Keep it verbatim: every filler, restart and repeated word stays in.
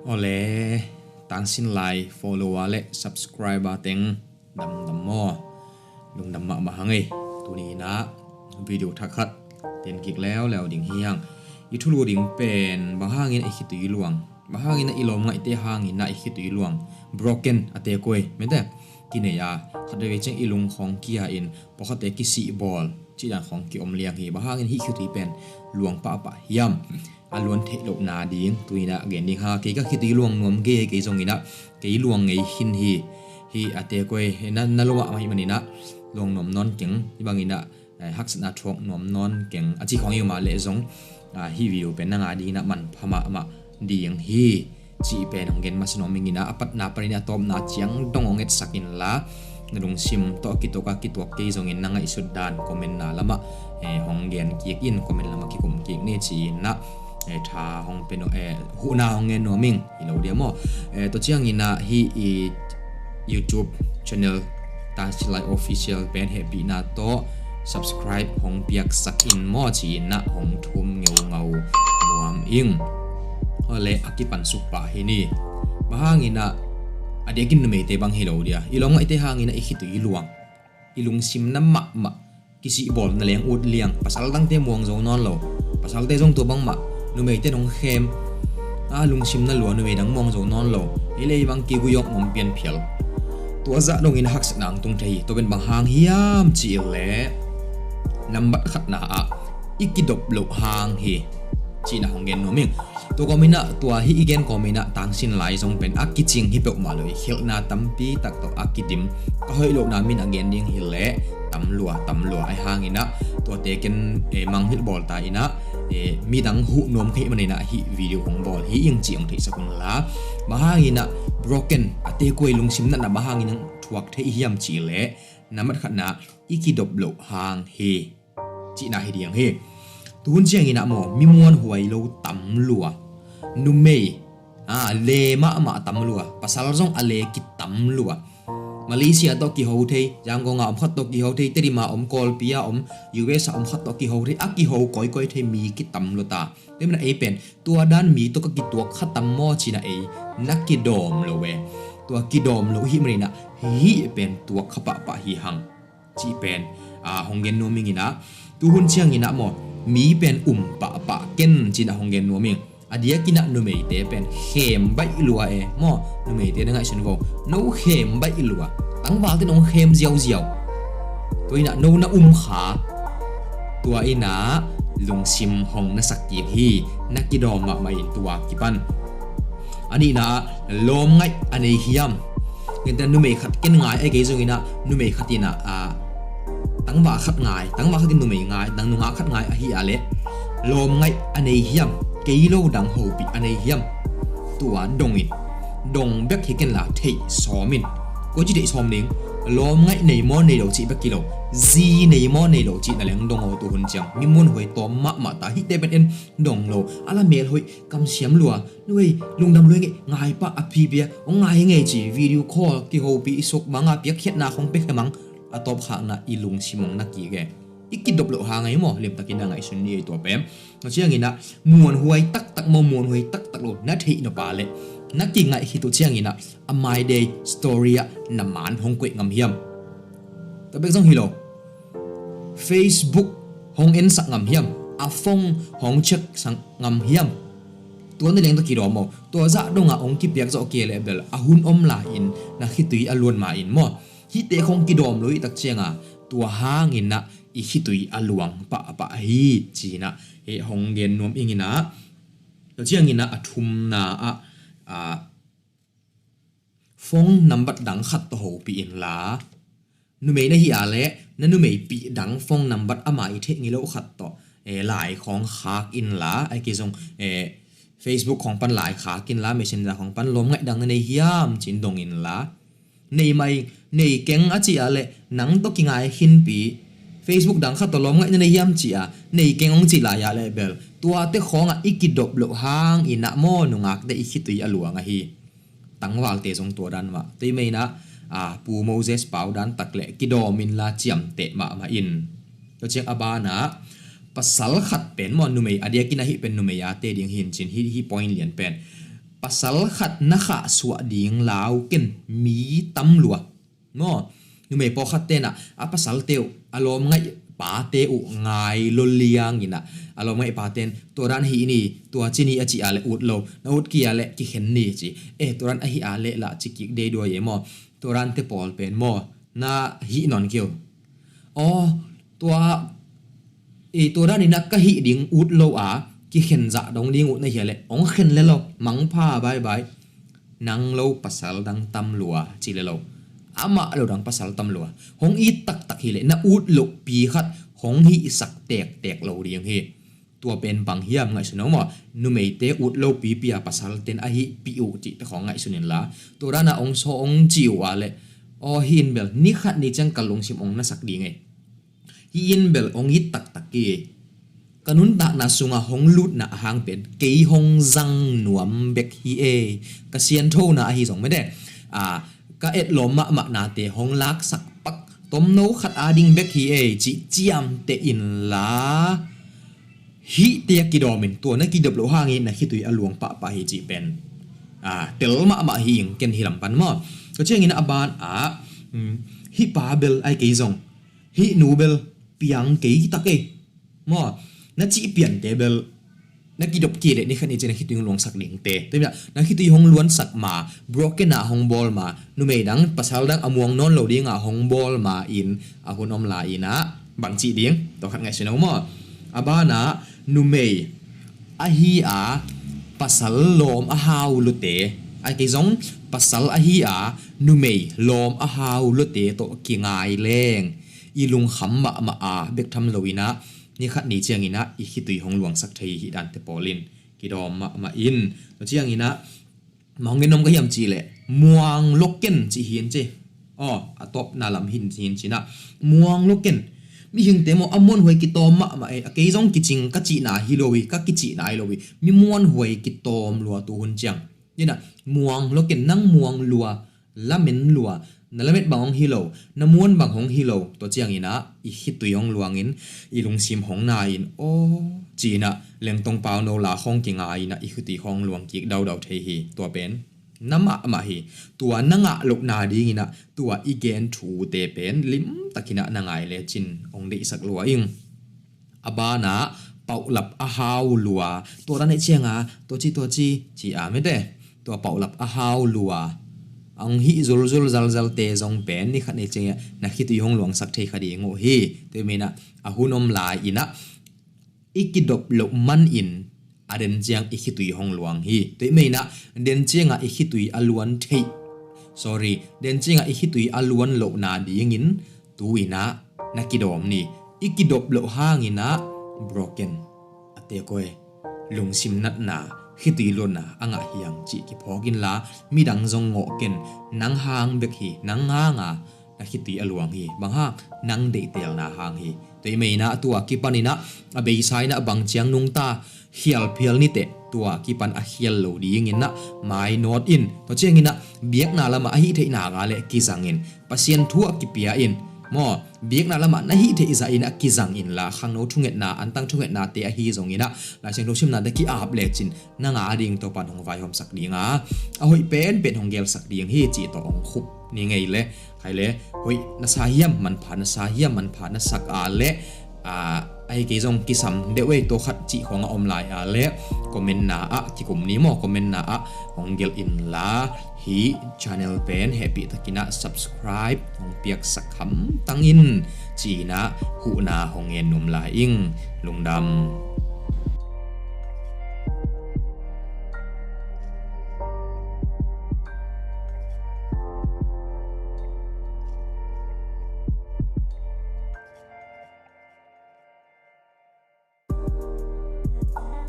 Awle, tangsin lai follower le subscriber teng damdam maw? Lungdam mahmah hang ei. Tuni inah video thak khat ten kik leuleu ding hi hang. I thulu ding pen bang hangin i khitui luang, bang hangin i lawm ngaihte hangin i khitui luang, broken a te kuai mete kinei a, khat veve ciang i lung khawng kia in pawkhate kisih bawl cih dan khawng kiom liang hi. Bang hangin hih khitui pen luang pahpah hiam? A luan theih lohna ding tuni inah gen ding ha. Kei ka khitui luang nuam gei, kei zong inah kei luang ngei khin hi. Hih a te kuai na, na lawm mahmah hi man inah luang nuam nawn keng, hih bang inah haksatna thuak nuam nawn keng a ci khawng i om a leh zong hih video pen nang a ding inah manpha mahmah ding hi. Cih pen hong gen masa nuam ing inah, a patna panin a tawpna ciang dong hong etsak inla, na lungsim tawh kituak a kituak kei zongin na ngaihsut dan comment na lamah hong gen kik in, comment lamah kikum kik ni ci inah tha hong pe nuam, huhna hong ngen nuam ing. Hi lo dia maw? Tua ciang inah hih i YouTube channel Tangsin Lai Official pen hehpihna tawh subscribe hong piaksak in maw ci inah hong thum ngeungau nuam ing. Awle, a kipansuk pah hi ni. Bang hangin ah, a diakin numeite bang hi lo dia, i lawm ngaihte hangin ah i khitui luang, i lungsim na mahmah, kisih bawl na leng ut liang, pasal dangte muang zo nawn lo, pasalte zong tua bangmah, numeite nong khem a, lungsim na lua, numei dang muang zo nawn lo, ei le ei bang kiguiawk nuam pian phial. Tua zah dongin haksatna hong tung thei hi. Tua pen bang hang hiam cih leh, nambat khatna ah i kidop loh hang hi. Cihna hong gen nuam ing. Tua kawm inah, tua hih i gen kawm inah Tangsin Lai zong pen a kicing hi peuhmah lo hi. Khelhna tampi tak tawh a kidim, ka hoih lohna min a gen ding hi leh tam lua, tam lua. Ahi hang inah tuate ken, eh, mangngilh bawl ta inah, eh, midang huh nuam ka hih man inah hih video hong bawl hi ing cih hong theihsak un la. Bang hang inah broken a te kuai, lungsim natna bang hangin thuak thei hiam cih leh, nambat khatna i kidop loh hang hi. Cihna hi ding hi. Tuhun ciang inah maw, mi muanhuai lo tam lua, numei a le mahmah tam lua, pasal zong a le kitam lua. Malaysia tawh kiho thei, Yangon a om khat tawh kiho thei, Tedim a om, Kawlpi a om, U S a om khat tawh kiho thei, a kiho kawikawi thei mi kitam lua ta. Tua manin ah ei pen tua dan mi tawh ka kituak kha tam maw ci inah ei na kidawm lo e. Tua kidawm lo i hih man inah hih pen tuak kha pahpah hi hang. Cih pen, ah, hong gen nuam ing inah, tuhun ciang inah maw, mi pen um pahpah ken ci inah hong gen nuam ing. A diak inah numeite pen khem baih lua e maw, numeite na ngaihsun vo, no khem baih lua, tangvalte nong khem ziauziau. Tua inah no na um kha, tua inah lungsim hong na sak kik hi, na kidawm mahmah in tua kipan. A nihna ah, lawm ngaih a nei hiam? Gentehna numei khat ken ngai a, kei zong inah numei khat inah, ah, tangval khat ngai, tangval khat in numei ngai, nang nungak khat ngai ahi a leh, lawm ngaih a nei hiam? Kei lo dang hopih a nei hiam? Tua dong in, dong bek hi ken la theih sawm in. Koi ci theih sawm ding? Lawm ngaih nei maw nei lo cih bek hi lo, zi nei maw nei lo cih na leng dong aw. Tuhun ciang mi muanhuai tawm mahmah ta, hihte pen en dong lo, a la mel hoih, kamsiam lua, nuei, lungdam lua ngei, ngai pah a phi bia, hong ngai ngei ci, video call, kihopih i suk bang a, piakkhiatna khong pia khe mang, a tawpkhakna i lungsim hong na kik e. I kidop loh hang ahi maw, limtakin a ngaihsun ni ei tua pen. Tua ciang inah, muanhuai taktak maw, muanhuai taktak lo na theih nop a leh, na kingaih khit uh ciang inah, a My Day story ah na maan hong koih ngam hiam? Tua bek zong hi lo, Facebook hong ensak ngam hiam? A phone hong check sak ngam hiam? Tua na leng tawh kidawm aw. Tua zah dongah hong kipiak zawh kei leh bel a hun om lai-in na khitui a luan ma in maw. Hihte khong kidawm lo i tak cianga, tua hang inah i khitui a luang pahpah hi ci inah hong gen nuam ing inah. Tua ciang inah a thumna ah, ah, phone nambat dang khat tawh hopih inla, numei na hih a leh na numeipih dang phone nambat ama i theih ngei lo khat tawh, eh, lai khawng khak inla, a kei zong, eh, Facebook khawng pan lai khak inla, Messenger khawng pan lawm ngaih dang na nei hiam ci-in dong inla. Nei mai, nei keng a cih a leh nang tawh kingai khinpi, Facebook dang khat tawh lawm ngaih na nei hiam ci a, nei keng hong cih lai a leh bel, tuate khawngah i kidop loh hang inah maw, nungakte i khitui a luang ahi. Tangvalte zong tua dan mah. Tua i mah inah, ah, Pu Moses pau dan tak leh kidawm inla ciamteh mahmah in. Tua ciang a banah, pasal khat pen maw, numei, a diakin a hih pen numei a te ding hi in cin, hih, hih point lian pen. Pasal khat na khahsuah ding lau ken mi tam lua. Maw, numei pawlkhat tenah a pasalte uh, a lawm ngaih pate uh ngai lo lianginah, a lawm ngaih paten tua dan hih ni, tua ci ni a ci a le ut lo, na ut kik a le kikhen ni ci. Eh, tua dan ahi a le lah ci kik dei duai e maw. Tua dante pawl pen maw, na hih nawn kei uh. Aw, tua, eh, tua daninah ka hih ding ut lo a, kikhen zah dong ding uh na hia le, hong khen le lo, mangpha, bye bye. Nang lo pasal dang tam lua ci le lo, amah lo dang pasal tam lua. Hong it taktak hi le, na ut loh pi khat hong hihsak tektek lo ding hi. Tua pen bang hiam ngaihsun aw maw. Numeite ut lo pipi a pasalten a hih pi uh cihte khawng ngaihsun inla, tua dana hong saw hong ci uh a le, aw, hih in bel ni khat ni ciang ka lungsim hong nasak ding e. Hih in bel hong it taktak hi. Ka nuntakna sungah hong lutna a hang pen kei hong zang nuam bek hi e. Ka sianthona ahi zong mete, a, ka etlawm mahmahnate hong laksak pak tomno khat a ding bek hi e, cih ciamteh inla, hihte a kidawmin tua na kidop loh hangin na khitui a luang pahpah hi cih pen, a, tel mahmah hi ing. Ken hi lam pan maw, tua ciangin a ban ah, um, hih pa bel ai kei zong, hih nu bel piang kei tak e. Maw, na cih piante bel na kidop kei le ni khat ni ciang na khitui hong luangsak dingte. Tua inah na khitui hong luansak ma, broken ah hong bawl ma, numei dang pasal dang a muang nawn lo dingah hong bawl ma in a hun om lai inah bang cih ding, tua khat ngaihsun aw maw. A banah numei ahi a pasal lawm a hau lute, ai kei zong pasal ahi a numei lawm a hau lute tawh kingai leng i lungkham mahmah a bek tham lo inah ni khat ni cianginah i khitui hong luangsak thei hi dante pawlin kidawm mahmah in. Tua cianginah ma hong gen nuam ka hiam cih leh, muang lo ken cih hi in ci. Aw, a tawpna lam hin hi in cinah, muang lo ken. Mihingte maw a muanhuai kitawm mahmah e, a kei zong kicing ka cihna hi lo hi, ka kicihna hi lo hi. Mi muanhuai kitawm lua tu hun ciang. Inah muang lo ken, nang muang lua, lamen lua, na lamet bang hong hi lo, na muan bang hong hi lo, tua cianginah i khitui hong luangin i lungsim hong na in, aw, ci-inah lengtong pauno la khawng kingai inah i khitui khawng luang kik daudau thei hi. Tua pen na mahmah hi. Tua na ngah lohna dinginah tua i gen thute pen limtakinah na ngai lecin hong deihsak lua ing. A banah pauhlap a hau lua, tua dan ih cianga tua ci tua ci ci a mete, tua pauhlap a hau lua a hong hih zulzul zalzalte zong pen ni khat ni ciangah na khitui hong luangsak thei kha ding uh hi. Tua ih meinah a hun om lai inah i kidop loh manin a den ciang i khitui hong luang hi. Tua ih meinah den ciangah i khitui a luan theih, sorry, den ciangah i khitui a luan lohna dingin tu inah na kidawm ni. I kidop loh hanginah broken, a tekoi, lungsim natna, khitui luanna a ngah hiang cih kiphawk inla, midang zong ngawh ken, nang hang bek hi, nang hanga na khitui a luang hi. Bang hang? Nang deihtelna hang hi. Tua ih meinah tua kipaninah a beisa inah bang ciang nungta khial phial niteh, tua kipan a khial lo dinginah mainawt in. Tua cianginah biakna lamah a hih theihna nga le kizangin, Pasian thu a kipia in, maw, biakna lamah na hih theih zahinah kizang inla, khangno thungetna, antang thungetnate ahi zonginah Lai Siangtho simnate ki-ap lecin nang a ding Topan hong vaihawmsak dinga, a hoih penpen hong gelsak ding hi cih tawh hong khup ni ngei le. Khai le, hoih na sa hiam, manpha na sa hiam, manpha na sak a le, a, ahi kei zong kisam deuh ei, tawh khat cih khawng a om lai a le, comment na ah kikum ni maw, comment na ah hong gelh inla, hih channel pen hehpih takinah subscribe hong piaksak hamtang in, ci-inah huhna hong ngen nuam lai ing. Lungdam.